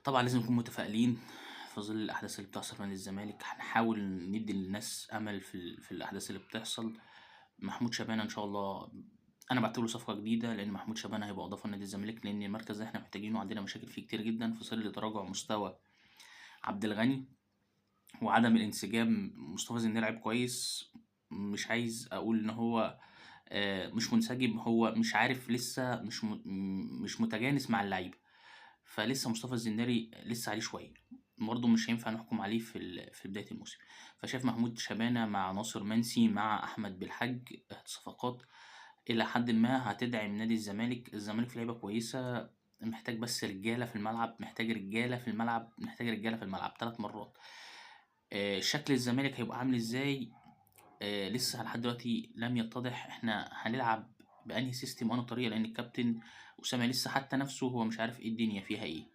طبعا لازم نكون متفائلين في ظل الأحداث اللي بتحصل في نادي الزمالك. هنحاول ندي للناس أمل في الأحداث اللي بتحصل. محمود شبانة إن شاء الله أنا بعتبره صفقة جديدة، لأن محمود شبانة هيبقى إضافة لنادي الزمالك، لأن المركز ده إحنا محتاجينه، عندنا مشاكل فيه كتير جدا في ظل تراجع مستوى عبد الغني وعدم الانسجام. مصطفى زنير لعب كويس، مش عايز أقول إن هو مش منسجم، هو مش عارف لسه، مش متجانس مع اللعيبة، فلسه مصطفى الزناري لسه عليه شوية برضه، مش هينفع نحكم عليه في بداية الموسم. فشايف محمود شبانة مع ناصر منسي مع أحمد بالحاج صفقات إلى حد ما هتدعم نادي الزمالك. الزمالك في لعيبة كويسة، محتاج بس رجالة في الملعب، محتاج رجالة في الملعب، محتاج رجالة في الملعب 3 مرات. شكل الزمالك هيبقى عامل ازاي؟ لسه لحد دلوقتي لم يتضح. احنا هنلعب بأنهي system وأنهي طريقة، لأن الكابتن أسامة لسه حتى نفسه هو مش عارف ايه الدنيا فيها ايه.